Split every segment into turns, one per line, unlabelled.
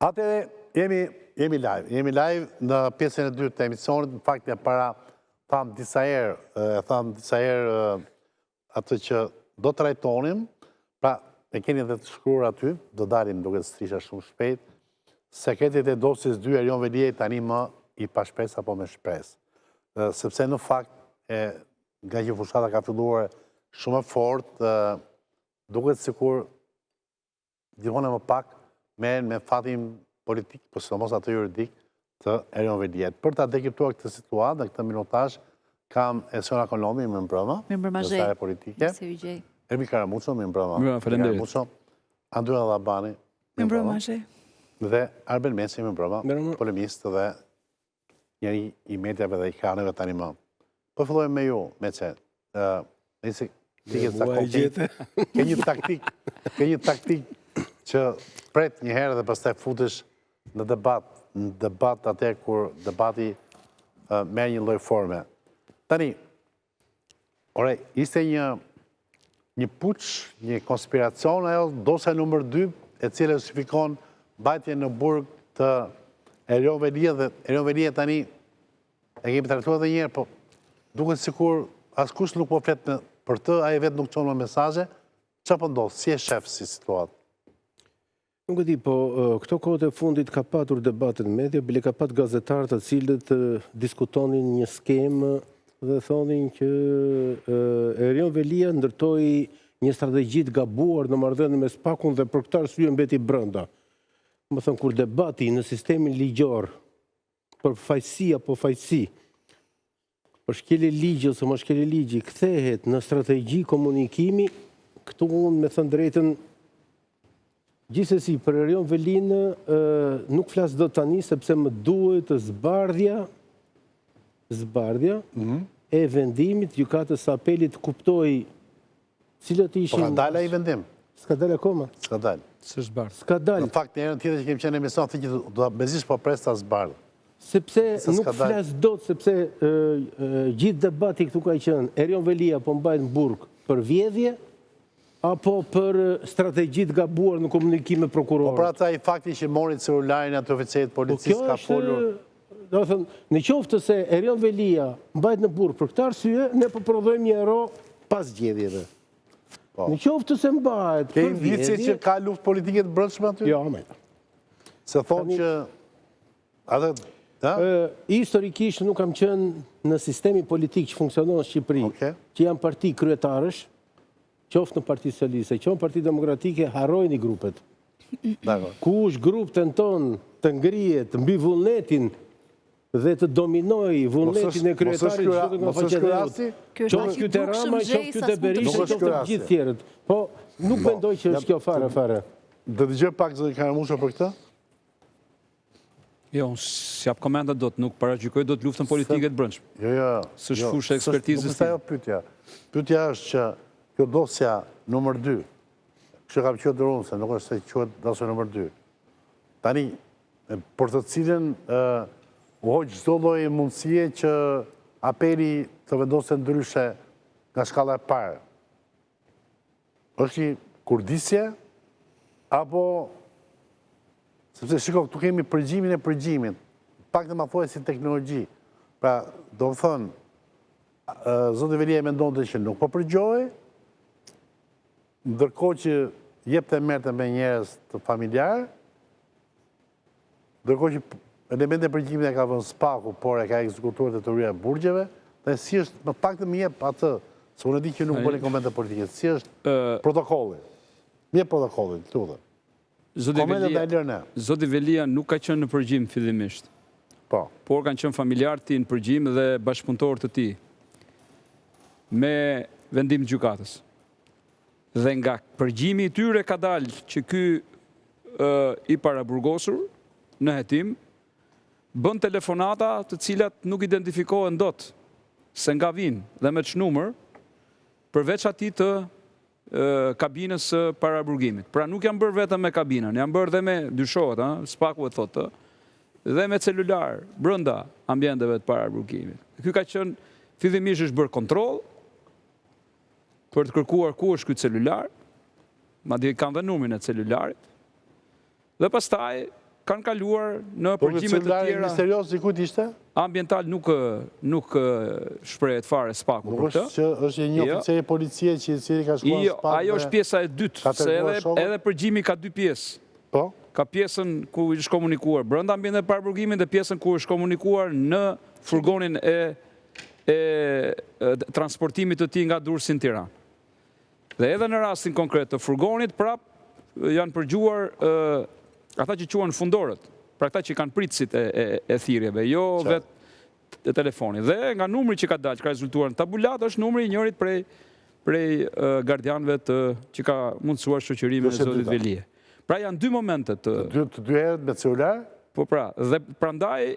Atëherë jemi jemi live, jemi live në pjesën e dytë të emisionit, në fakt e para thamë disa herë, e thamë disa herë atë që do trajtonim, pra e keni dhe të shkruar aty, do dalim duke strisha shumë shpejt, sekretet e dosjes 2 Erion Veliaj tani më i pashpresë apo me shpresë. Sepse në fakt, e, ngaqë fushata ka filluar shumë e fort, duket sikur gjithmonë e më pak merren me fatin politik, po sidomos atë juridik të Erion Veliajt. Për ta dekriptuar këtë situatë në këtë minutazh, kam Esiona Konomi, mirëmbrëma,
mirëmbrëma
gazetare politike. Ermi Karamuço, mirëmbrëma.
Mirëmbrëma, faleminderit.
Andrea Llabani,
mirëmbrëma. Mirëmbrëma,
Dhe Arben Meci, mirëmbrëma, polemist dhe njeri i mediave dhe i ekraneve tani më. Po fillojmë me ju, Mece. Nëse ti ke zakon, ke një taktik, ke një taktik që pret një herë dhe pastaj futesh në debat, në debat atë kur debati merr një lloj forme. Tani, ore, ishte një një puç, një konspiracion, ajo dosja numër 2, e cila justifikon mbajtjen në burg të Erion Veliajt dhe Erion Veliaj tani e kemi trajtuar edhe një herë, po duket sikur askush nuk po flet për të, ai vetë nuk çon më mesazhe. Çfarë po ndodh? Si e shef si situatë?
Nuk e di, po këto kohët e fundit ka patur debate në media, bile ka pat gazetarë të cilët diskutonin një skemë dhe thonin që Erion Veliaj ndërtoi një strategji të gabuar në marrëdhënie me SPAK-un dhe për këtë arsye mbeti brenda. Domethënë, kur debati në sistemin ligjor për fajësi apo fajësi, për shkelje ligji ose mos shkelje ligji, kthehet në strategji komunikimi, këtu unë me thënë drejtën, gjithsesi për Erion Velinë nuk flas dot tani sepse më duhet të zbardhja zbardhja mhm. e vendimit gjykatës së apelit të kuptoj Cilët
ishin... Po ka dalë ai vendim?
S'ka dalë akoma.
S'ka dalë.
S'është zbardhur.
S'ka dalë.
Në fakt, një herën tjetër që kemi qenë në emision, the që do ta mezi po pres ta zbardh.
Sepse nuk flas dot, sepse gjithë debati këtu ka qenë, Erion Veliaj po mbahet në burg për vjedhje, apo për strategji të gabuar në komunikim me prokurorët.
Po pra ata i fakti që mori celularin atë oficerit po policisë ka folur...
Domethënë, në qoftë se Erion Veliaj mbahet në burg për këtë arsye, ne po prodhojmë një hero pas zgjedhjeve. Po. Në qoftë se mbahet
për vjedhje... Ke indicie që ka luftë politike të brendshme aty?
Jo, me.
Se thonë që... Atë...
Historikisht nuk kam qenë në sistemin politik që funksionon në Shqipëri, që janë parti kryetarësh, qoftë në Parti Socialiste, qoftë në Parti Demokratike, harrojini grupet. Kush grup tenton të ngrihet mbi vullnetin dhe të dominojë vullnetin e kryetarit zhduket nga faqja e
dheut.
Qoftë ky te Rama, qoftë ky te Berisha, qoftë të gjithë tjerët. Po, nuk po, mendoj që është kjo fare, fare.
Do të dëgjoj pak zotin Karamuço për këtë?
Jo, unë s'jap komente dot, nuk paragjykoj dot luftën politike të brendshme.
Jo, jo, jo.
S'është jo, fushë e ekspertizës.
Nuk është ajo pyetja. Pyetja është që kjo dosja numër 2, kështu e kam quajtur unë, se nuk është se quhet dosja numër 2. Tani, për të cilën u hoq çdo lloj mundësie që apeli të vendoste ndryshe nga shkalla e parë. Është një kurdisje, apo, sepse shiko, këtu kemi përgjimin e përgjimit, pak të ma thuaj si teknologji. Pra, domethënë, zoti Veliaj mendonte që nuk po përgjohej, ndërkohë që jepte merrte me njerëz të familjarë, Ndërkohë që elementin e përgjimit e ka vënë SPAK-u, por e ka ekzekutuar drejtoria e burgjeve, dhe si është, më pak të më jep atë, se unë e di që nuk bëni komente politike, si është protokolli? Më jep protokollin, të lutem.
Zoti Veliaj, Zoti Veliaj nuk ka qenë në përgjim fillimisht.
Po.
Por kanë qenë familjarë të tij në përgjim dhe bashkëpunëtorë të tij me vendim të gjykatës. Dhe nga përgjimi i tyre ka dalë që ky i paraburgosur në hetim bën telefonata të cilat nuk identifikohen dot se nga vijnë dhe me ç'numër përveç atij të kabinës së paraburgimit. Pra nuk janë bërë vetëm me kabinën, janë bërë dhe me, dyshohet, ëh, SPAK-u e thotë, dhe me celular brenda ambienteve të paraburgimit. Ky ka qenë fillimisht është bërë kontroll, për të kërkuar ku është ky celular, madje kanë dhe numrin e celularit, dhe pastaj Kanë kaluar në po, përgjime të tjera.
Misterioz i kujt ishte?
Ambiental nuk nuk shprehet fare SPAK-u
për këtë. Nuk është që është një jo. oficer policie që i cili ka shkuar
jo, SPAK. Ajo është pjesa e dytë, se edhe edhe përgjimi ka dy pjesë.
Po.
Ka pjesën ku është komunikuar brenda ambientit të paraburgimit dhe pjesën ku është komunikuar në furgonin e e transportimit të tij nga Durrësi në Tiranë. Dhe edhe në rastin konkret të furgonit, prap janë përgjuar ata që quhen fundorët, pra këta që kanë pritësit e, e, e thirrjeve, jo vetë telefonin. Dhe nga numri që ka dalë, që ka rezultuar në tabulat, është numri i njërit prej prej gardianëve të që ka mundësuar shoqërimin e zotit Veliaj. Pra janë dy momente
të... Të dy, të dy herët me celular?
Po pra, dhe prandaj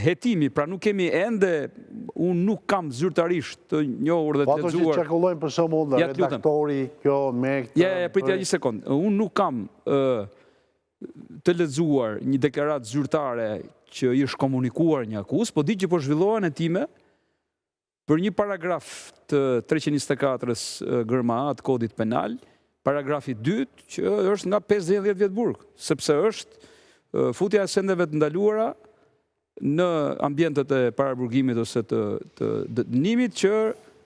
hetimi, pra nuk kemi ende, unë nuk kam zyrtarisht të njohur dhe
po të lexuar. Po ato që qarkullojnë për shembull nga redaktori, kjo me
këtë... Ja, ja, prit ja një sekond. Unë nuk kam të lexuar një deklaratë zyrtare që i është komunikuar një akuzë, po di që po zhvillohen hetime Për një paragraf të 324-ës gërma A të Kodit Penal, paragrafi i dytë që është nga 5 deri në 10 vjet burg, sepse është futja e sendeve të ndaluara në ambientet e paraburgimit ose të të dënimit që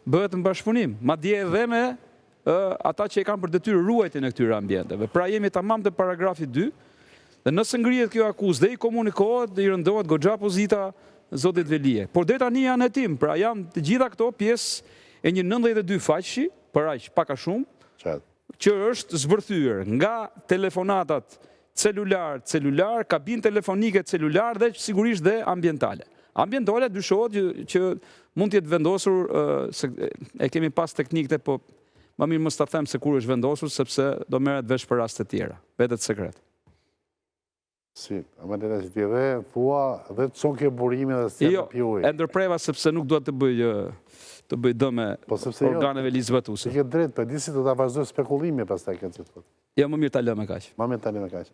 bëhet në bashkëpunim, madje edhe me ata që e kanë për detyrë ruajtjen e këtyre ambienteve. Pra jemi tamam te paragrafi 2, dhe nëse ngrihet kjo akuzë dhe i komunikohet dhe i rëndohet goxha pozita zotit Veliaj. Por deri tani janë në hetim, pra janë të gjitha këto pjesë e një 92 faqeshi, për aq pak a shumë, që është zbërthyer nga telefonatat celular, celular, kabinë telefonike celular dhe sigurisht dhe ambientale. Ambientale dyshohet që, që mund të jetë vendosur, se e kemi pas teknikë, po më mirë mos ta them se kur është vendosur, sepse do merret vesh për raste të tjera. Mbetet sekret.
Si, a më të si ti dhe thua dhe të sonë ke burimin dhe si
jo, të E ndërpreva sepse nuk dua të bëj të bëj dëme po, sepse jo, organeve jo, ligjzbatuese.
Ti ke drejt, po di si do ta vazhdoj spekulimin pastaj këtë që
thotë. Jo, më mirë ta lëmë
kaq. Më mirë ta lëmë kaq.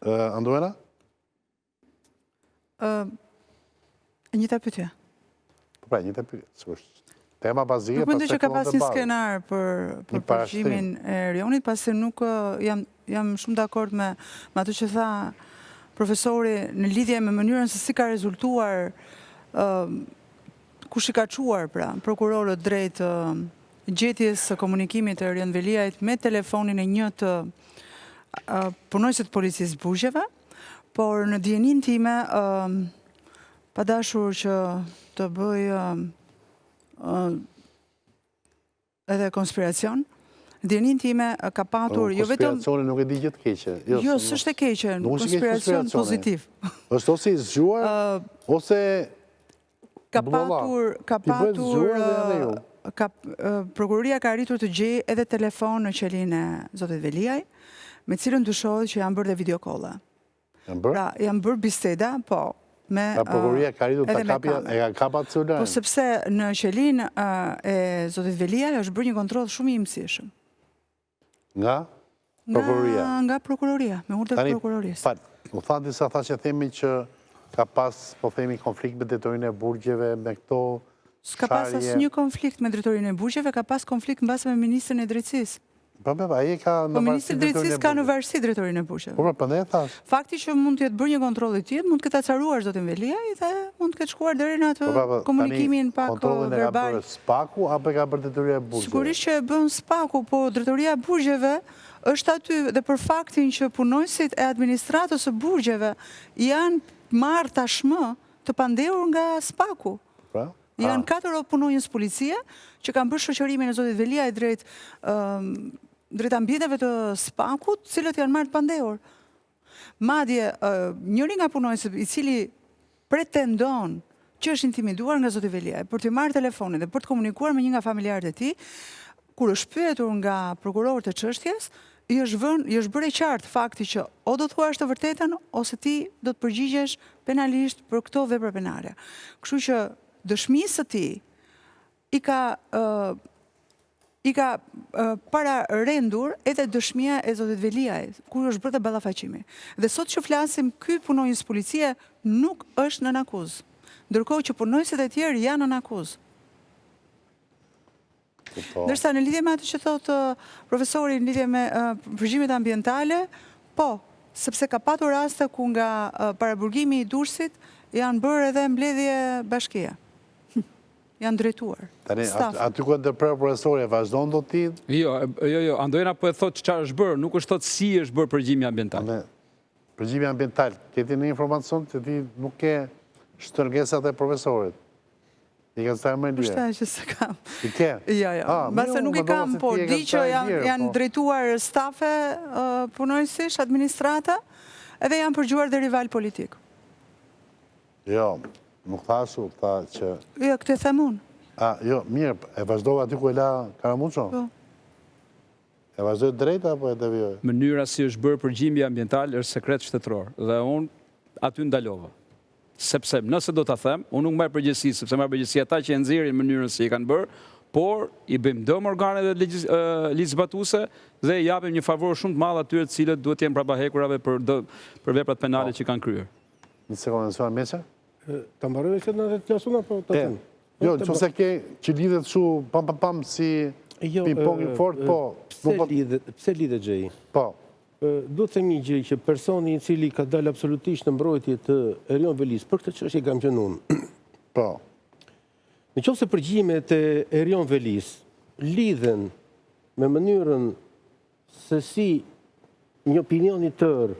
Ë, Anduena?
Ë, e njëjta pyetje.
Po pra, njëjta pyetje, sigurisht. Tema bazike
Nuk mendoj që ka pas një skenar për për përgjimin e Erionit, pasi nuk jam jam shumë dakord me me atë që tha profesori në lidhje me mënyrën se si ka rezultuar ë kush i ka çuar pra prokurorët drejt gjetjes së komunikimit të Erion Veliajt me telefonin e një të punonjësit të policisë burgjeve, por në dijeninë time pa dashur që të bëj edhe konspiracion, në dijeninë time ka patur
jo vetëm konspiracioni nuk e di gjë të keqe.
Jo, jo s'është e keqe, konspiracion pozitiv.
Është ose i zgjuar ose
Ka patur, ka patur, ka, prokuroria ka arritur të gjejë edhe telefon në qelinë e zotit Veliaj, me cilën dyshohet që janë bërë dhe videokolla.
Janë bërë?
Pra, janë bërë biseda, po,
me... Pra, prokuroria ka arritur ta kapë, e ka kapë atë
celularin? Po, sepse në qelinë e zotit Veliaj është bërë një kontroll shumë i imtësishëm.
Nga? Prokuroria.
Nga prokuroria, me urdhër të prokurorisë.
Tani, u tha disa thashetheme që ka pas, po themi, konflikt me drejtorinë e burgjeve, me këto
S'ka pas asnjë konflikt me drejtorinë e burgjeve, ka pas konflikt mbase me ministrin e drejtësisë.
Po, po, ai e ka
në po, varësi drejtorinë e burgjeve. Po, ministri i drejtësisë ka në varësi drejtorinë e
burgjeve. Po, po, prandaj e
thashë. Fakti që mund të jetë bërë një kontroll i tillë, mund të ketë acaruar zotin Veliaj dhe mund të ketë shkuar deri në atë po, po, po, komunikimin pak
verbal. Kontrollin e ka bërë SPAK-u apo e ka bërë drejtoria e
burgjeve? Sigurisht që e bën SPAK-u, po drejtoria e burgjeve është aty dhe për faktin që punonjësit e administratës së burgjeve janë marrë tashmë të pandehur nga SPAK-u.
Pra?
Janë katër punonjës policie që kanë bërë shoqërimin e zotit Veliaj drejt drejt ambienteve të SPAK-ut, të cilët janë marrë të pandehur. Madje, njëri nga punonjësit i cili pretendon që është intimiduar nga zoti Veliaj për t'i marrë telefonin dhe për të komunikuar me një nga familjarët e tij, kur është pyetur nga prokurorët e çështjes, i është vënë, i është bërë e qartë fakti që o do të thuash të vërtetën ose ti do të përgjigjesh penalisht për këto vepra penale. Kështu që dëshmisë së tij i ka i ka pararendur edhe dëshmia e zotit Veliaj, kur është bërë dhe ballafaqimi. Dhe sot që flasim, ky punonjës policie nuk është nën akuzë. Ndërkohë që punonjësit e tjerë janë nën akuzë. Ndërsa në lidhje me atë që thotë profesori në lidhje me përgjimet ambientale, po, Sepse ka patur raste ku nga paraburgimi i Durrësit janë bërë edhe mbledhje bashkie. Janë drejtuar.
Tani, aty ku e ndërpreu profesori, e vazhdon do ti?
Jo, jo, jo, Andojana po e thotë çfarë është bërë, nuk është thotë si është bërë përgjimi ambiental.
Përgjimi ambiental, ke ti një informacion që ti nuk ke shtrëngesat e profesorit. I ka së më lirë.
Është që s'e kam.
I ke?
Jo, jo. Mbase nuk i kam, por di që janë po. drejtuar stafe punonjësish, administrata, edhe janë përgjuar dhe rivalë politikë.
Jo, nuk tha ashtu, tha që...
Jo, këtë e them unë.
A, jo, mirë, e vazhdova aty ku e la Karamuço?
Po.
E vazhdoi drejt apo e devijoi?
Mënyra si është bërë përgjimi ambiental është sekret shtetëror dhe unë aty ndalova. Sepse nëse do ta them, unë nuk mbaj përgjegjësi, sepse mbaj përgjegjësi ata që e nxjerrin mënyrën si e kanë bërë, por i bëjmë dëm organeve ligjzbatuese dhe i japim një favor shumë të madh atyre të cilët duhet të jenë prapa hekurave për për veprat penale po. që kanë kryer.
Një sekondë, nëse Meça?
Ta mbaroj se në të flas unë apo ta them?
Jo, në qoftë se ke që lidhet shu pam pam pam si jo, ping-pong i fort, po.
Pse po- lidhet, pse lidhet Gjej?
Po.
Duhet të them një gjë që personi i cili ka dalë absolutisht në mbrojtje të Erion Velisë, për këtë çështje kam qenë unë.
Po.
Në qoftë se përgjimet e Erion Velisë lidhen me mënyrën se si një opinion i tërë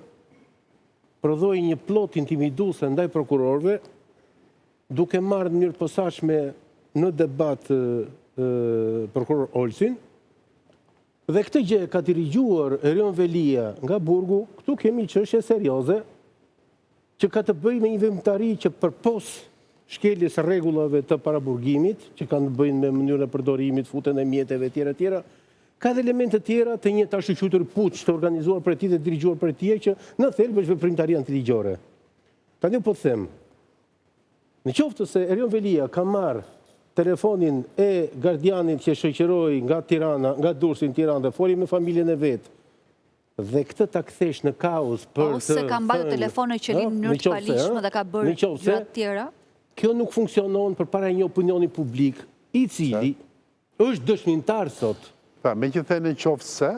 prodhoi një plot intimiduese ndaj prokurorëve, duke marrë në mënyrë të posaçme në debat prokuror Olsin, dhe këtë gjë e ka dirigjuar Erion Velia nga burgu, këtu kemi çështje serioze që ka të bëjë me një veprimtari që përpos shkeljes së rregullave të paraburgimit, që kanë të bëjnë me mënyrën e përdorimit, futjen e mjeteve etj etj, ka edhe elemente të tjera të një të ashtuquajtur puç të organizuar prej tij dhe dirigjuar prej tij që në thelb është veprimtari antiligjore. Tani unë po të them, në qoftë se Erion Velia ka marrë telefonin e gardianit që shoqëroi nga Tirana, nga Durrësi në Tiranë dhe foli me familjen e vet, dhe këtë ta kthesh në kauzë për të
Ose ka mbajtur telefon në qeli në mënyrë të paligjshme dhe ka bërë gjëra të tjera.
Kjo nuk funksionon përpara një opinioni publik, i cili është dëshmitar sot.
Pra, meqë the në qoftë se,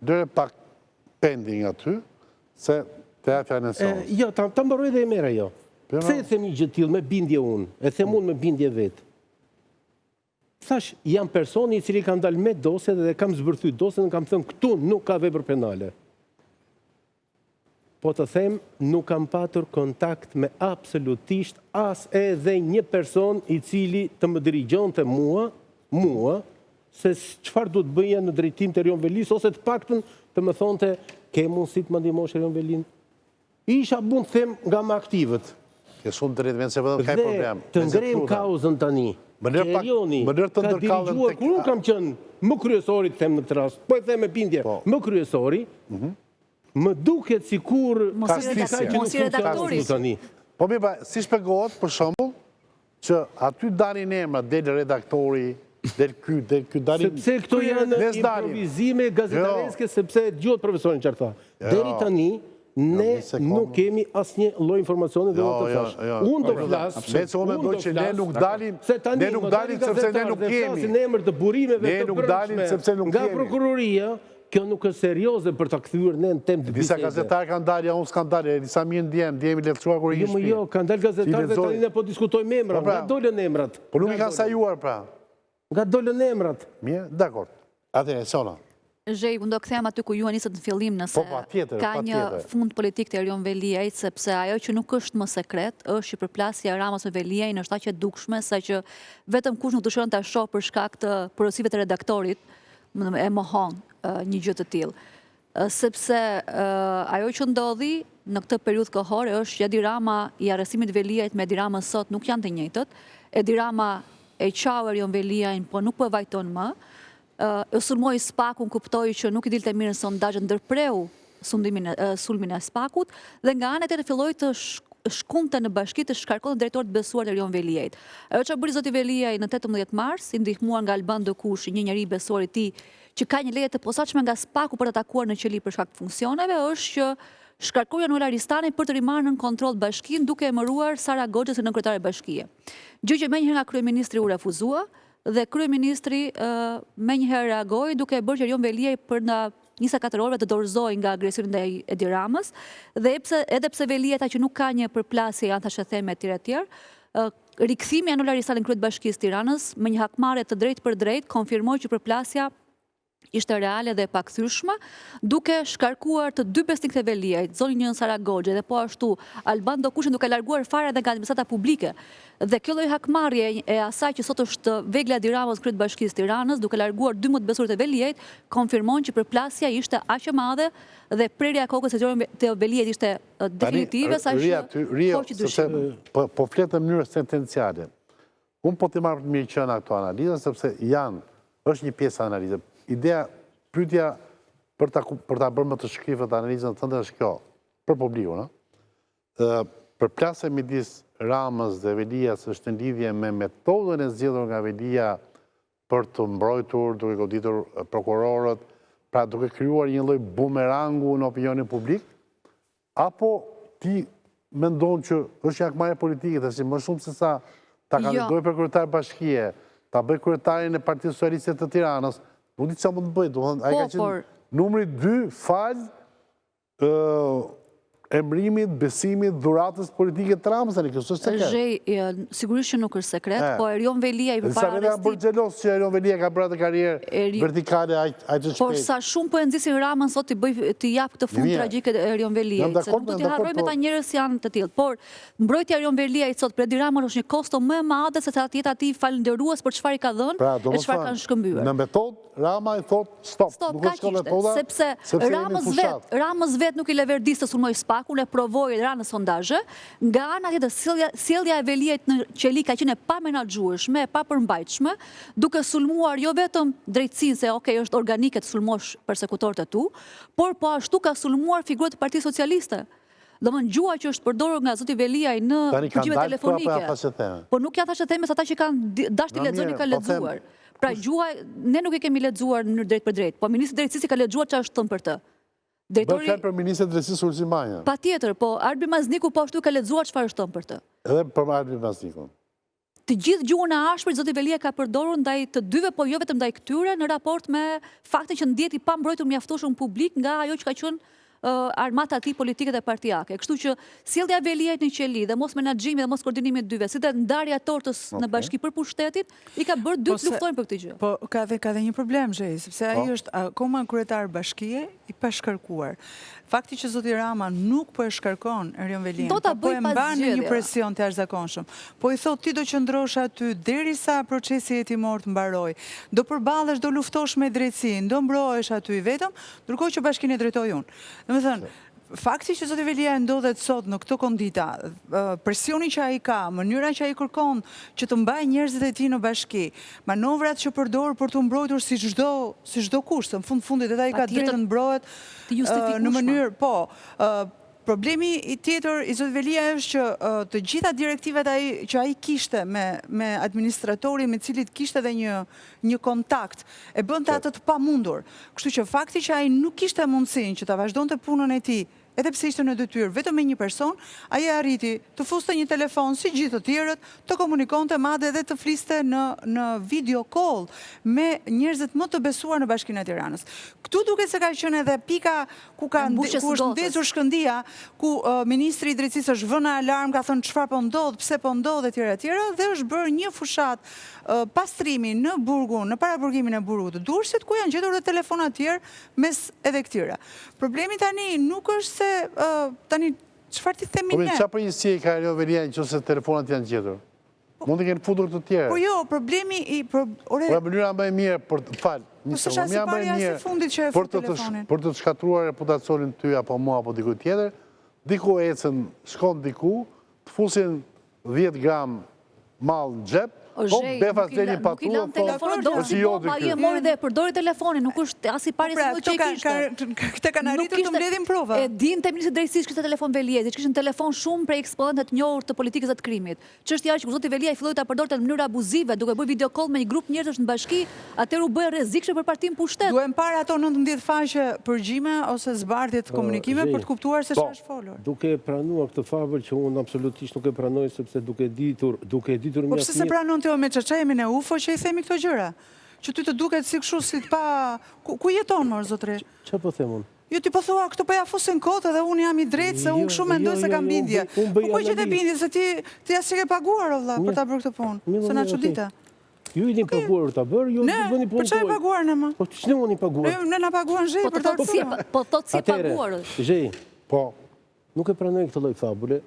lëre pak pending aty, se të ja fjalën e
sonës. Jo, ta mbaroj dhe e merr ajo. Pse e them një gjë të tillë me bindje unë? E them unë me bindje vetë. Thashë, jam personi i cili kam dalë me dosje dhe kam zbërthy dosjen dhe kam thënë këtu nuk ka vepër penale. Po të them, nuk kam patur kontakt me absolutisht as edhe një person i cili të më dirigjonte mua, mua, se çfarë duhet bëja në drejtim të Erion Velisë ose të paktën të më thonte ke mundësi të më ndihmosh Erion Velinë? Isha mund të them nga më aktivët.
Ke shumë drejt, me se vetëm ka
problem. Dhe të ngrejmë kauzën tani.
Më lër pak, më lër të ndërkallem
tek... Kur unë kam qenë më kryesori të them në këtë rast, po e them me bindje, po. më kryesori, mhm. më duket sikur
ka diçka që nuk funksionon
tani.
Po mirë, pa, si shpjegohet për shembull që aty dalin emra, del redaktori, del ky, del ky, dalin...
Sepse këto janë improvizime gazetareske, jo. sepse e dëgjuat profesorin çfarë tha. Jo. Deri tani, ne nuk kemi asnjë lloj informacioni dhe unë të thashë. Unë do flas,
unë do që ne nuk dalim, ne nuk dalim sepse ne nuk kemi.
Në emër të burimeve të brendshme nga prokuroria, Kjo nuk është serioze për ta kthyer ne në temë të
bisedës. Disa gazetarë kanë dalë, ja unë s'kam dalë, disa mirë ndjehem, ndjehem i lehtësuar kur i
në shtëpi. Jo, jo, kanë dalë gazetarë dhe tani ne po diskutojmë emra, po pra, nga dolën emrat.
Po nuk i kanë sajuar pra.
Nga dolën emrat.
Mirë, dakord. Atëherë, Sona.
Zhej, unë do kthehem aty ku ju e nisët në fillim nëse
po, patjetër,
ka një fund politik të Erion Veliajt, sepse ajo që nuk është më sekret, është që përplasja e Ramës me Veliajn është aq e dukshme saqë vetëm kush nuk dëshiron ta shohë për shkak të porosive të redaktorit, e mohon një gjë të tillë. Sepse ajo që ndodhi në këtë periudhë kohore është që Edi Rama i arrestimit të Veliajt me Edi Ramën sot nuk janë të njëjtët. Edi Rama e qau Erion Veliajn, po nuk po e vajton më. E sulmoi SPAK-un, kuptoi që nuk i dilte mirë në sondazhe, ndërpreu sundimin sulmin e SPAK-ut dhe nga ana tjetër filloi të shkundte në bashki të shkarkonte drejtorë të besuar të Erion Veliajt. Ajo çfarë bëri zoti Veliaj në 18 mars, i ndihmuar nga Alban Dokushi, një njeri i besuar i tij, që ka një leje të posaçme nga SPAK-u për ta takuar në qeli për shkak të funksioneve, është që shkarkoi Januela Ristanin për të rimarrë nën kontroll bashkinë duke emëruar Sara Goxhën si nënkryetare bashkie. Gjë që menjëherë nga kryeministri u refuzua. Dhe kryeministri menjëherë reagoi duke e bërë që Erion Veliaj brenda 24 orëve të dorëzohej nga agresioni ndaj Edi Ramës dhe edhe pse Veliaj tha që nuk ka një përplasje janë thashetheme etj etj, rikthimi i Anol Ristalit në krye të Bashkisë Tiranës me një hakmarrje të drejtpërdrejtë konfirmoi që përplasja ishte reale dhe e pakthyeshme, duke shkarkuar të dy besnikët e Veliajt, zonjën Sara Goxhaj dhe po ashtu Alban Dokushin duke larguar fare edhe nga administrata publike. Dhe kjo lloj hakmarrje e asaj që sot është vegla e Edi Ramës në krye të Bashkisë Tiranës, duke larguar dy më të besuarit e Veliajt, konfirmon që përplasja ishte aq e madhe dhe prerja e kokës së Veliajt ishte definitive sa që hoqi
dyshimin. Po, po flet në mënyrë sentenciale. Unë po t'i marr të mirëqena këto analiza, sepse janë, është një pjesë e analizës. Ideja, pyetja për ta për ta bërë më të shkrifët analizën tënde është kjo, për publikun, ë. Përplasja midis Ramës dhe Velias është në lidhje me metodën e zgjedhur nga Velia për t'u mbrojtur, duke goditur prokurorët, pra duke krijuar një lloj bumerangu në opinionin publik, Apo ti mendon që është një hakmarrje politike, tash më shumë se sa ta jo. kandidojë për kryetar bashkie, ta bëjë kryetarin e Partisë Socialiste të Tiranës, nuk di çfarë mund të bëjë, domethënë ai po, ka qenë numri 2 falë emrimit, besimit, dhuratës politike të Ramës, tani kjo s'është
sekret. Zhej, sigurisht që nuk është sekret, po Erion Veliaj
përpara arrestimit... Disa vetë janë bërë xheloz që Erion Veliaj ka bërë atë karrierë vertikale aq të shpejtë.
Por sa shumë po e nxisin Ramën sot t'i bëj t'i japë këtë fund tragjik Erion Veliajt, se nuk do t'i harrojmë ata njerëz që janë të tillë. Por mbrojtja e Erion Veliajt sot për Edi Ramën është një kosto më e madhe se sa të jetë atij falënderues për çfarë i ka dhënë pra, e çfarë kanë shkëmbyer.
Në metodë Rama i thotë stop,
stop nuk është metoda, sepse Ramës vetë, Ramës vetë nuk i leverdis të sulmojë SPAK-un, e provoi ra në sondazhe, nga ana tjetër sjellja, sjellja e Veliajt në qeli ka qenë e pamenaxhueshme, e papërmbajtshme, duke sulmuar jo vetëm drejtësinë se ok është organike të sulmosh persekutorët e tu, por po ashtu ka sulmuar figurat e Partisë Socialiste. Domethënë gjuha që është përdorur nga zoti Veliaj në përgjime telefonike. Po nuk janë thashetheme se ata që kanë dashur t'i lexojnë i kanë po lexuar. Pra gjuha ne nuk e kemi lexuar në mënyrë drejtpërdrejtë, po ministri i Drejtësisë ka lexuar çfarë është thënë për të.
Drejtori Bëhet për ministrin e Drejtësisë Ulsi
Manja. Patjetër, po Arbi Mazniku po ashtu ka lexuar çfarë është thënë për
të. Edhe për Arbi Maznikun.
Të gjithë gjuhën e ashpër zoti Veliaj ka përdorur ndaj të dyve, po jo vetëm ndaj këtyre, në raport me faktin që ndihet i pambrojtur mjaftueshëm publik nga ajo që ka qenë armata e tij politike dhe partiake. Kështu që sjellja e Veliajt në qeli dhe mos menaxhimi dhe mos koordinimi i dyve, si dhe ndarja e tortës në bashki për pushtetin, i ka bërë dy po të luftojnë për këtë
gjë. Po ka dhe ka dhe një problem Zhej, sepse ai po. është akoma kryetar bashkie i pashkarkuar. Fakti që zoti Rama nuk po e shkarkon Erion Veliajn, po, po e mban në një presion të jashtëzakonshëm. Po i thotë ti do qëndrosh aty derisa procesi hetimor të mbarojë. Do përballesh, do luftosh me drejtësinë, do mbrohesh aty i vetëm, ndërkohë që bashkinë e drejtoj unë. Domethënë, fakti që zoti Veliaj ndodhet sot në këto kondita, presioni që ai ka, mënyra që ai kërkon që të mbajë njerëzit e tij në bashki, manovrat që përdor për t'u mbrojtur si çdo si çdokush, se në fund fundit edhe ai ka drejtën të mbrohet në mënyrë, po, Problemi i tjetër i zotit Veliaj është që të gjitha direktivat ai që ai kishte me me administratorin me të cilit kishte edhe një një kontakt, e bënte atë të pamundur. Kështu që fakti që ai nuk kishte mundësinë që ta vazhdonte punën e tij, edhe pse ishte në detyrë vetëm me një person, ai arriti të fuste një telefon si gjithë të tjerët, të komunikonte madje edhe të fliste në në video call me njerëzit më të besuar në Bashkinë e Tiranës. Këtu duket se ka qenë edhe pika ku ka ku është ndezur shkëndija, ku ministri i Drejtësisë është vënë në alarm, ka thënë çfarë po ndodh, pse po ndodh etj etj dhe është bërë një fushatë pastrimi në burgun, në paraburgimin e burgut të Durrësit, ku janë gjetur dhe telefona të tjerë mes edhe këtyre. Problemi tani nuk është se tani çfarë t'i themi
po, ne? Po çfarë përgjegjësie ka Erion Veliaj nëse telefonat janë gjetur? Po- Mund të kenë futur të tjerë.
Po jo, problemi i...
Ore... Po mënyra më e mirë për të fal,
po një sekondë, mënyra më e mirë fundit që e
fut telefonin. Për të shkatërruar reputacionin ty apo mua apo dikujt tjetër, diku ecën, shkon diku, të fusin 10 gram mall në xhep, po befas del një
faturë, thotë, është i joti ky. Ai e mori dhe e përdori telefonin, nuk është as i pari
pra, që e kishte. Këtë kanë arritur të mbledhin
prova. E dinte ministri i Drejtësisë kishte telefon Veliaj, siç kishin telefon shumë prej eksponentëve të njohur të politikës dhe të krimit. Çështja është që kur zoti Veliaj filloi ta përdorte në mënyrë abuzive, duke bërë video call me një grup njerëzish në bashki, atëherë u bë e rrezikshme për partinë në
pushtet. Duhen parë ato 19 faqe përgjime ose zbardhje të komunikimeve për të kuptuar se çfarë është
folur. Duke e pranuar këtë fabël që unë absolutisht nuk e pranoj sepse duke ditur, duke e ditur
Po pse s'e pranon ti? ti o Meçe, ça jemi ne UFO që i themi këto gjëra? Që ty të duket si kështu si të pa ku, ku jeton mor zotëri?
Ça po them unë?
Jo ti po thua këto po ja fusin kot edhe unë jam i drejtë se unë jo, kështu mendoj jo, se jo, kam bindje. Po ku e gjete bindje se ti ti as që ke paguar o vëlla për ta bërë këtë punë, se na çudite.
Ju jeni paguar për ta bërë, ju bëni punën
tuaj. Për çfarë paguar ne më?
Po ç'ne unë i
paguar? Ne ne na paguan Zhej po për ta
bërë. Po thotë si paguar.
Zhej. Po. Nuk e pranoj këtë lloj fabule,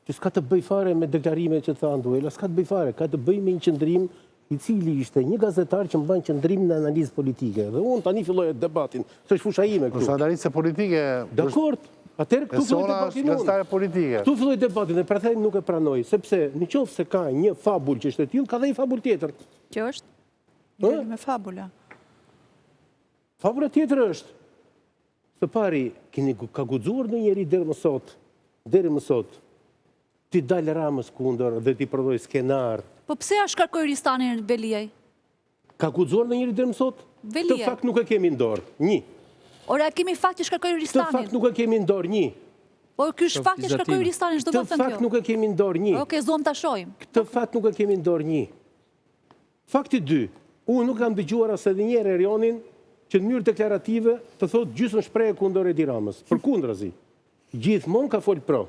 që s'ka të bëjë fare me deklarimet që tha Anduela, s'ka të bëjë fare, ka të bëjë me një qëndrim i cili ishte një gazetar që mban qëndrim në analizë politike. Dhe unë tani filloj debatin, se është fusha ime
këtu. Është analizë politike.
Dakord. Atëherë këtu filloj debatin unë.
Politike.
Këtu filloj debatin dhe prandaj nuk e pranoj, sepse në qoftë se ka një fabul që është e tillë, ka dhe një fabul tjetër.
Që është?
Ë? Me fabula.
Fabula tjetër është. Së pari, keni ka guxuar ndonjëri deri më sot, deri më sot, t'i dalë Ramës kundër dhe t'i prodhojë skenar.
Po pse ia shkarkoi Ristanin Veliaj?
Ka guxuar ndonjëri deri më sot?
Veliaj.
Këtë fakt nuk e kemi në dorë. Një.
Ore, a kemi fakt që shkarkoi Ristanin?
Këtë fakt nuk e kemi në dorë, një.
Po ky është fakt që shkarkoi Ristanin, ç'do të thënë kjo?
Këtë fakt nuk e kemi në dorë, një.
Okej, s'duam ta shohim.
Këtë fakt nuk e kemi në dorë, një. Fakti dy, unë nuk kam dëgjuar as edhe një herë Erionin që në mënyrë deklarative të thotë gjysmë shprehje kundër Edi Ramës. Përkundrazi, gjithmonë ka fol pro.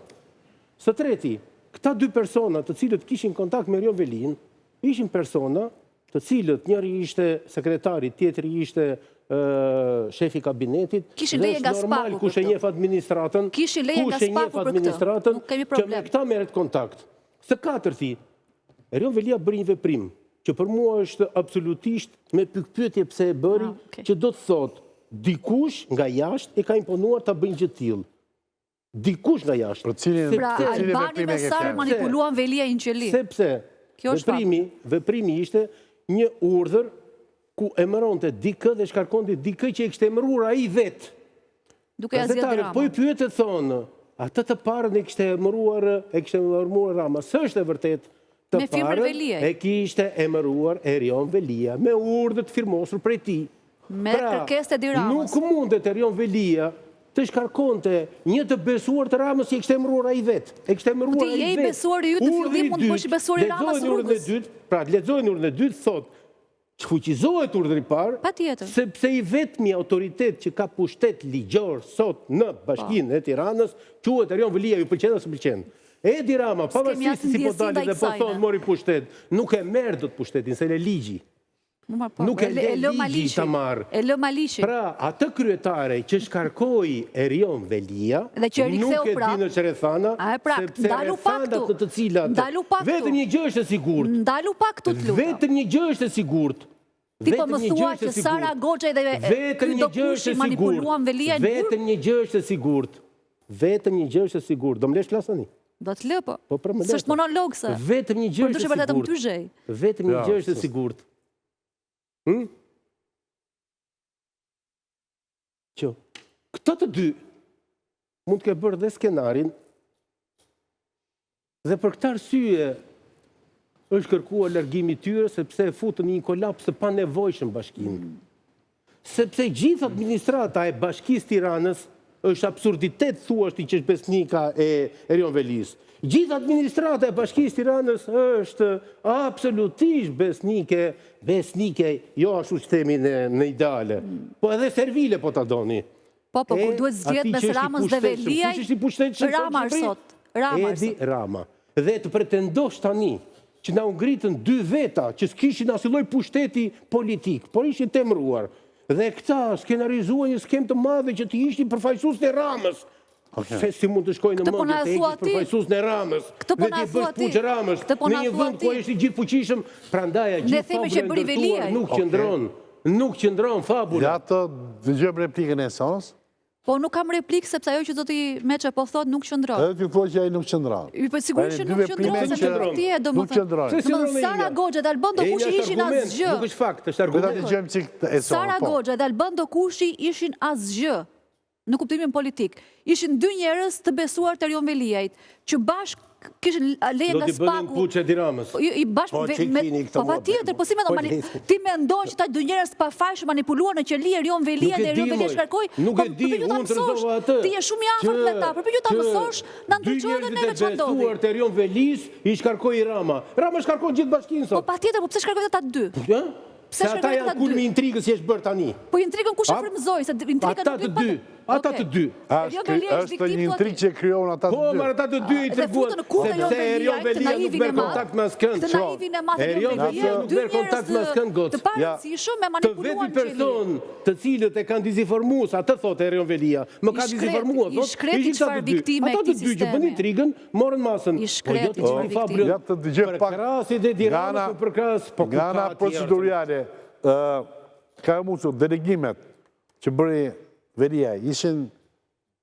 Së treti, këta dy persona të cilët kishin kontakt me Erion Veliajn, Ishin persona të cilët njëri ishte sekretari, tjetri ishte shefi i kabinetit.
Kishin leje nga
SPAK-u kush e njeh administratën,
Kishin leje nga SPAK-u për
këtë. Nuk kemi problem. Që me këta merret kontakt. Së katërti, Erion Veliaj bëri një veprim që për mua është absolutisht me pikëpyetje pse e bëri, ah, që do të thotë dikush nga jashtë e ka imponuar ta bëjë një gjë të tillë. Dikush nga jashtë.
Për cilin
pra,
veprim
e ke fjalën? Manipuluan Veliajn në qeli.
Sepse veprimi, veprimi ishte një urdhër ku emëronte dikë dhe shkarkonte dikë që e kishte emëruar ai
vetë. Duke ia zgjedhur
Rama. Po i pyete thonë, atë të parën e kishte emëruar, e kishte emëruar Rama. S'është e vërtetë.
Të parën
e kishte emëruar Erion Veliaj me urdhër të firmosur prej
tij. Me pra, kërkesë të Edi
Ramës. Nuk mundet Erion Veliaj të shkarkonte një të besuar të Ramës që e kishte emëruar ai vetë. E kishte emëruar
ai vetë. Ti je i besuari yt në fillim mund të bësh i besuari i Ramës
rrugës. Pra, lexojeni urdhrin e dytë thotë Shfuqizohet urdhri i
parë, Patjetër.
sepse i vetmi autoritet që ka pushtet ligjor sot në Bashkinë e Tiranës quhet Erion Veliaj, ju pëlqen a s'ju pëlqen. Edi Rama, pavarësisht se si po dalin dhe po thonë mori pushtet, nuk e merr dot pushtetin, s'e le ligji.
Po,
nuk e le ligji ta
marrë. E lë
Maliqi. Pra, atë kryetare që shkarkoi Erion Velia,
nuk
e di në ç'rrethana,
pra,
sepse rrethanat në të cilat vetëm një gjë është e
sigurt. Ndalu pak këtu
të lutem. Vetëm një gjë është e
sigurt. Ti po më thua që Sara Goxhaj dhe ky Dokushi manipuluan
Veliajn në burg? Vetëm një gjë është e sigurt. Vetëm një gjë është e sigurt. Do më lesh flas
tani? Do të lë
po. Po pra më
lë. S'është monolog
se. Vetëm një gjë është e
sigurt.
Vetëm një gjë është e sigurt. Hm? Që këta të dy mund të kenë bërë dhe skenarin dhe për këtë arsye është kërkuar largimi i tyre sepse e futën në një kolaps të panevojshëm bashkinë. Mm. Sepse gjithë administrata e bashkisë Tiranës është absurditet thua ti që është besnika e Erion Velisë. Gjithë administrata e bashkisë Tiranës është absolutisht besnike, besnike, jo ashtu që themi në, në ideale, po edhe servile po ta
doni. Po, po, kur duhet zgjedh mes Ramës dhe
Veliaj,
Rama është sot.
Rama
është
Edi Rama. Dhe të pretendosh tani që na u ngritën dy veta që s'kishin asnjë lloj pushteti politik, por ishin të emëruar. Dhe këta skenarizuan një skemë të madhe që të ishin përfaqësuesit e Ramës.
Okay.
Se si mund të shkojë në
po
mendje të heqësh përfaqësuesin e Ramës
Këtë po
dhe t'i bësh puç Ramës
po
në një vend ku ai është i gjithëfuqishëm, prandaj gjithë
fabula e
ndërtuar nuk qëndron. Nuk qëndron
fabula. Ja të dëgjojmë replikën e Sonës.
Po nuk kam replikë sepse ajo që zoti Meçe po thotë nuk
qëndron. Edhe ti thua që ai nuk
qëndron. Po sigurisht që nuk qëndron se nuk ti e
domethënë. Nuk qëndron.
Domethënë Sara Goxhaj dhe Alban Dokushi ishin asgjë.
Nuk është fakt, është argument.
Do ta dëgjojmë çik
e Sonën. Sara po. Goxhaj dhe Alban Dokushi ishin asgjë në kuptimin politik. Ishin dy njerëz të besuar të Erion Veliajt, që bashkë. Kishin leje nga
SPAK-u. Do t'i bënin puç Edi Ramës.
Po, i bashkë po, me po patjetër, po si mendon mani, ti mendon që ata dy njerëz të pafajshëm manipuluan në qeli Erion Veliajn dhe Erion Veliaj shkarkoi?
Nuk e di, unë të rrëzova atë.
Ti je shumë i afërt me ta, përpiqu ta mësosh, na ndriço edhe neve çfarë ndodhi.
Dy njerëzit e besuar të Erion Velisë i shkarkoi Rama. Rama shkarkon gjithë bashkinë
sot. Po patjetër, po pse shkarkoi ata të dy?
Pse Se ata janë kulmi i intrigës që është bërë tani.
Po intrigën kush e frymëzoi, se intriga
nuk Ata të dy, ata të dy.
Është një intrigë që krijon ata të
po, dy. Po, ata të dy i treguan sepse Erion Veliaj nuk merr kontakt me askënd.
Këtë naivin e madh
Erion Veliaj nuk merr kontakt me askënd
goc. Të parëndësishëm e
manipuluan Të vetmit person të cilët e kanë dezinformuar, atë thotë Erion Veliaj, më ka dezinformuar,
thotë, ishin ata të dy.
Ata të dy që bënë intrigën, morën masën.
I po jo
shkreti, çfarë viktime.
Ja të dëgjoj pak.
Përkrahësit e Edi Ramës, po përkrahës,
po nga ana procedurale, ka mundësu delegimet që bëri Veliaj, ishin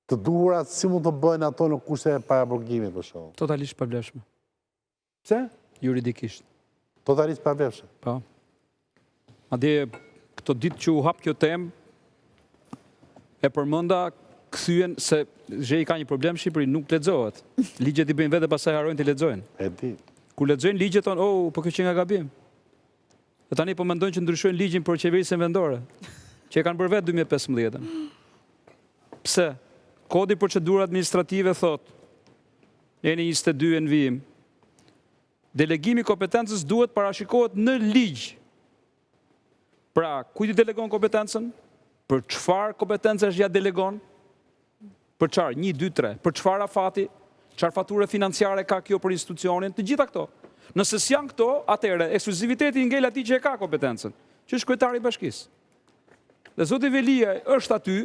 të duhurat si mund të bëhen ato në kushte e paraburgimit për
shembull? Totalisht pavlefshme.
Pse?
Juridikisht.
Totalisht pavlefshme.
Po. Madje këto ditë që u hap kjo temë, e përmenda kthyen se zhej ka një problem në Shqipëri, nuk lexohet. Ligjet i bëjnë vetë pastaj harrojnë t'i lexojnë.
E di.
Kur lexojnë ligjet thonë, "Oh, po kjo qenka gabim." Dhe tani po mendojnë që ndryshojnë ligjin për qeverisjen vendore, që e kanë bërë vetë 2015-ën. Pse? Kodi procedurë administrative thotë, neni 22 e në vijim, delegimi i kompetencës duhet parashikohet në ligj. Pra, kujt i delegon kompetencën? Për çfarë kompetencash ia delegon? Për çfarë? 1 2 3. Për çfarë afati? Çfarë fature financiare ka kjo për institucionin? Të gjitha këto. Nëse s'janë këto, atëherë ekskluziviteti i ngel atij që e ka kompetencën, që është kryetari i bashkisë. Dhe zoti Veliaj është aty,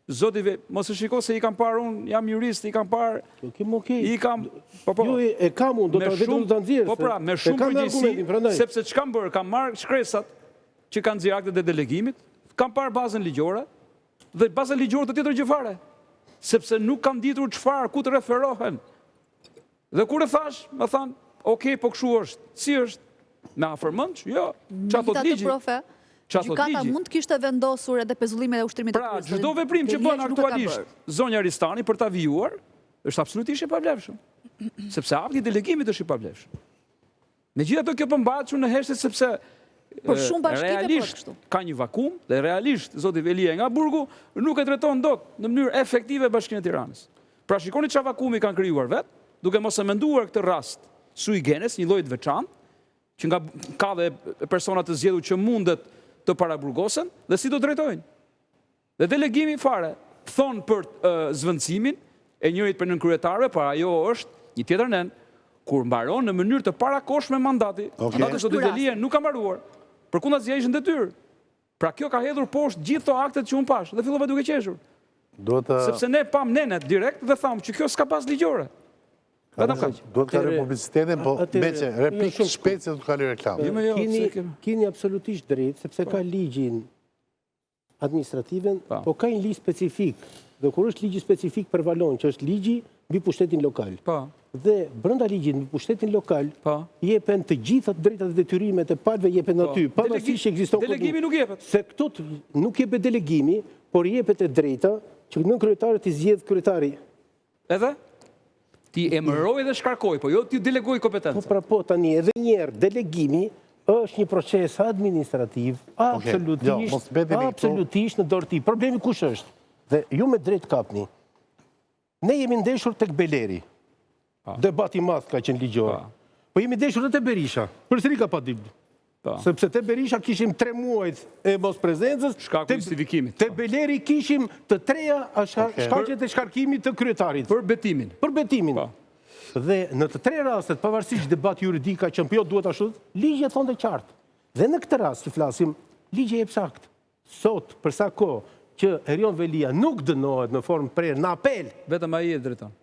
Zoti Ve, mos e shiko se i kam parë unë, jam jurist, i kam parë.
Po ke më okay.
I kam, po po.
Jo, e kam unë, do ta vetëm do ta nxjerr.
Po pra, me shumë përgjegjësi, sepse ç'kam bërë, kam marrë shkresat që kanë nxjerrë aktet e delegimit, kam parë bazën ligjore dhe baza ligjore të tjetër gjë fare, sepse nuk kanë ditur çfarë, ku të referohen. Dhe kur e thashë, më thanë, ok, po kështu është. Si është? Me afërmendsh? Jo. Ça thotë ligji?
Ça thotë ligji? Gjykata mund të kishte vendosur edhe pezullimin e ushtrimit
të pra, Pra, çdo veprim që bën aktualisht zonja Ristani për ta vijuar, është absolutisht i pavlefshëm. Sepse akti i delegimit është i pavlefshëm. Megjithatë kjo po mbahet kështu në heshtje sepse
Për shumë bashkive po
realisht kështu. Ka një vakum dhe realisht zoti Veliaj nga burgu nuk e drejton dot në mënyrë efektive Bashkinë e Tiranës. Pra shikoni çfarë vakumi kanë krijuar vetë, duke mos e menduar këtë rast sui generis, një lloj të veçantë, që nga ka dhe persona të zgjedhur që mundet të paraburgosen dhe si do drejtojnë. Dhe delegimi fare, thonë për zëvendësimin e njërit prej nënkryetarëve, por ajo është një tjetër nen, kur mbaron në mënyrë të parakohshme mandati, mandati i zotit Veliaj nuk ka mbaruar, përkundrazi ai është në detyrë. Pra kjo ka hedhur poshtë gjithë këto aktet që unë pashë dhe fillova duke qeshur. Sepse ne pamë nenet direkt dhe thamë që kjo s'ka bazë ligjore.
Vetëm kaq. Duhet të kaloj publicitetin, po meqë replikë shpejt se do të kaloj reklamë.
Jo, jo,
keni, keni absolutisht drejt, sepse ka ligjin administrativen, po, po ka një ligj specifik. Dhe kur është ligji specifik prevalon, që është ligji mbi pushtetin lokal.
Po.
Dhe brenda ligjit mbi pushtetin lokal, po. jepen të gjitha të drejtat dhe detyrimet e palëve jepen po. aty, pavarësisht që ekziston
delegimi nuk jepet.
Se këtu nuk jepet delegimi, por jepet e drejta që nënkryetarët i zgjedh kryetari.
Edhe? T'i emërojë dhe shkarkojë, po jo t'i delegojë kompetenca.
Po pra po, tani edhe njëherë, delegimi është një proces administrativ, absolutisht, absolutisht në dorë të tij. Problemi kush është? Dhe ju me drejt kapni. Ne jemi ndeshur tek Beleri. Debat i madh ka qenë ligjor. Po jemi ndeshur edhe te Berisha. Përsëri ka pa Po. Sepse te Berisha kishim 3 muajt e mosprezencës,
shkaku i justifikimit.
Te Beleri kishim të treja shkaqet e shkarkimit të kryetarit.
Për betimin.
Për betimin. Po. Dhe në të tre rastet, pavarësisht debat juridik ka qenë, po jo duhet ashtu, ligji e thonte qartë. Dhe në këtë rast që flasim, ligji e jep saktë. Sot, për sa kohë që Erion Veliaj nuk dënohet në formë prerë në apel,
vetëm ai e drejton.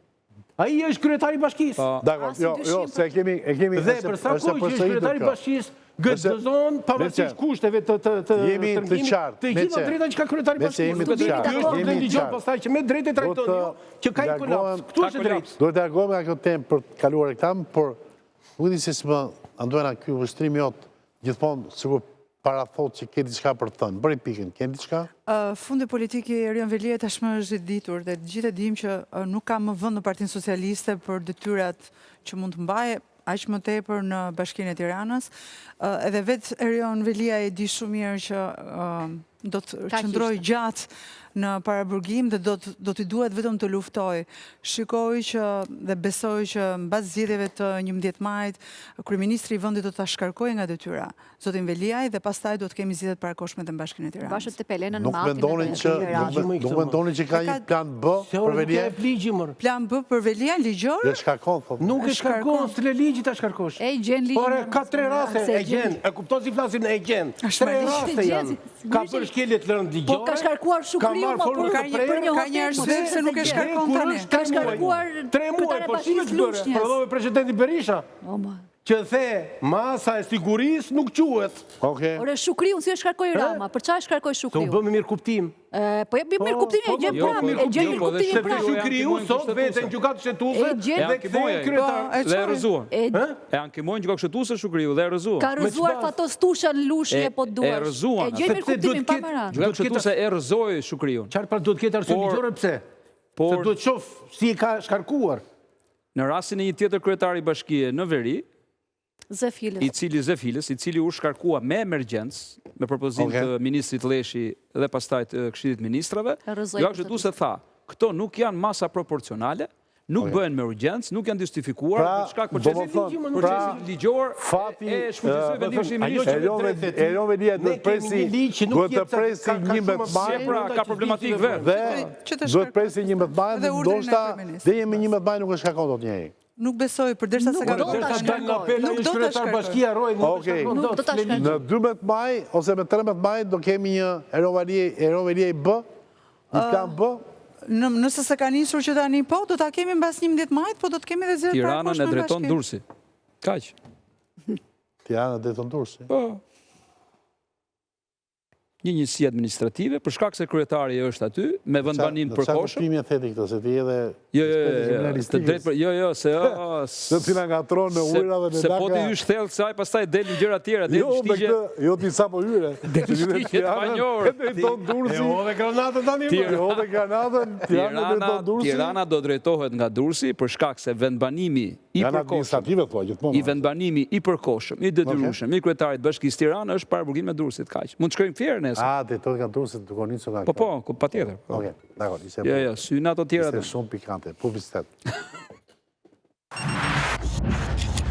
Ai është kryetari i bashkisë.
Po.
Dakor, jo, jo, se e kemi, e kemi
Dhe për sa kohë që është kryetari i bashkisë, gëzon pavarësisht kushteve të të të
jemi të qartë.
Të gjitha drejtat që ka kryetari i bashkisë.
Jemi të qartë.
Ky është problem ligjor pastaj që me drejtë e trajton ju, që ka një kolaps. Këtu është e drejtë.
Duhet të largohemi nga kjo temë për të kaluar reklamë, por nuk e di se si më Anduena ky vështrim jot gjithmonë sikur. para thotë që ke diçka për të thënë. Bëri pikën, ke diçka?
Fundi politik i Erion Veliajt tashmë është i ditur dhe të gjithë e dimë që nuk ka më vend në Partinë Socialiste për detyrat që mund të mbajë, aq më tepër në Bashkinë e Tiranës. Edhe vetë Erion Veliaj e di shumë mirë që do të qëndrojë gjatë në paraburgim dhe do të do t'i duhet vetëm të luftojë. Shikoj që dhe besoj që mbas zgjedhjeve të 11 majit, kryeministri i vendit do ta shkarkojë nga detyra. Zotin Veliaj dhe pastaj do të kemi zgjedhje të parakohshme dhe në Bashkinë e Tiranës.
Bashkë Tepelenën,
Nuk mendoni që nuk mendoni që ka një plan B për Veliaj?
Plan B për Veliaj ligjor?
E shkarkon
thotë. Nuk e shkarkon, s'të lë ligji ta shkarkosh.
E gjen ligjin.
Ore ka tre raste, e gjen. E kupton si flasim e gjen. Tre raste janë. Ka bërë shkelje të rëndë ligjore.
Po ka shkarkuar Shukriun më për një
Ka një arsye pse nuk e shkarkon tani.
Ka shkarkuar
tre muaj, po si veç bëre? Prodhove presidentin Berisha. Që the, masa e sigurisë nuk
quhet.
Okej. Ore Shukriun si e shkarkoi Rama? Për çfarë e shkarkoi Shukriun?
Se u bë me mirëkuptim.
Po e mirëkuptim
po,
e gjen
po,
prapë, e gjen
po,
mirëkuptimin
prapë. Sepse Shukriu sot vete në gjykatë kushtetuese dhe kthehet
kryetar. Dhe e rrëzuan. E ankimoi në gjykatë kushtetuese Shukriu dhe e rrëzuan.
Ka rrëzuar Fatos Tusha në Lushnje po duash.
E rrëzuan.
E gjen mirëkuptimin pa merak.
Gjykata kushtetuese e rrëzoi Shukriun.
Çfarë pra duhet të ketë arsye ligjore pse? Se duhet shoh si e ka shkarkuar.
Në rastin e një tjetër kryetari bashkie në veri,
Zef Hilës.
i cili Zef Hilës, i cili u shkarkua me emergjencë, me propozim okay. të ministrit Lleshi dhe pastaj të Këshillit të Ministrave, Gjykata Kushtetuese tha, këto nuk janë masa proporcionale, nuk okay. bëhen me urgjencë, nuk janë justifikuar
pra,
për shkak procesit pra, procesit ligjor
fati
e shfuqizoi vendimin e
ministrit. Erion Veliaj duhet të presi duhet të presi 11 maj.
Pra, ka problematikë
vetë. Dhe Duhet të presi 11 maj dhe ndoshta deri më 11 maj nuk e shkarkon dot njeri.
Nuk besoj, përderisa s'e ka
Nuk do ta
shkarkojë. Nuk do ta shkarkojë. Bashkia Rojë
nuk e shkarkon dot. Në 12 maj ose me 13 maj do kemi një Erion Veliaj, Erion Veliaj B, një plan B.
Nëse s'e ka nisur që tani po, do ta kemi mbas 11 majit, po do të kemi dhe zgjedhje të
parakohshme. Tiranën e drejton Durrësi. Kaq.
Tiranën e drejton Durrësi.
Po. një njësi administrative, për shkak se kryetari është aty, me vendbanim të përkohshëm.
Në çfarë kuptimi e the ti këtë, se ti edhe
jo, jo, jo, jo, të drejtë për, jo, jo, se
se ti na ngatërron në ujëra dhe
në Se po t'i hysh thellë kësaj, pastaj del në gjëra tjera, del
jo,
në shtigje.
Jo, ti sapo hyre.
Del në shtigje të panjohur.
E drejton Durrësi.
E hodhe granatën tani.
E hodhe granatën, Tirana drejton Durrësi.
Tirana do drejtohet nga Durrësi për shkak se vendbanimi i
përkohshëm,
thua, i vendbanimi i përkohshëm, i detyrueshëm, i kryetarit të Bashkisë Tiranë është paraburgim e Durrësit, kaq. Mund të shkojmë Fier
nesër. Ah, drejtohet nga Durrësi, duke u nisur nga
Po, po, patjetër.
Po. Okej, dakor,
ishte. Jo, jo, sy në ato tjera.
Ishte shumë pikante, publicitet.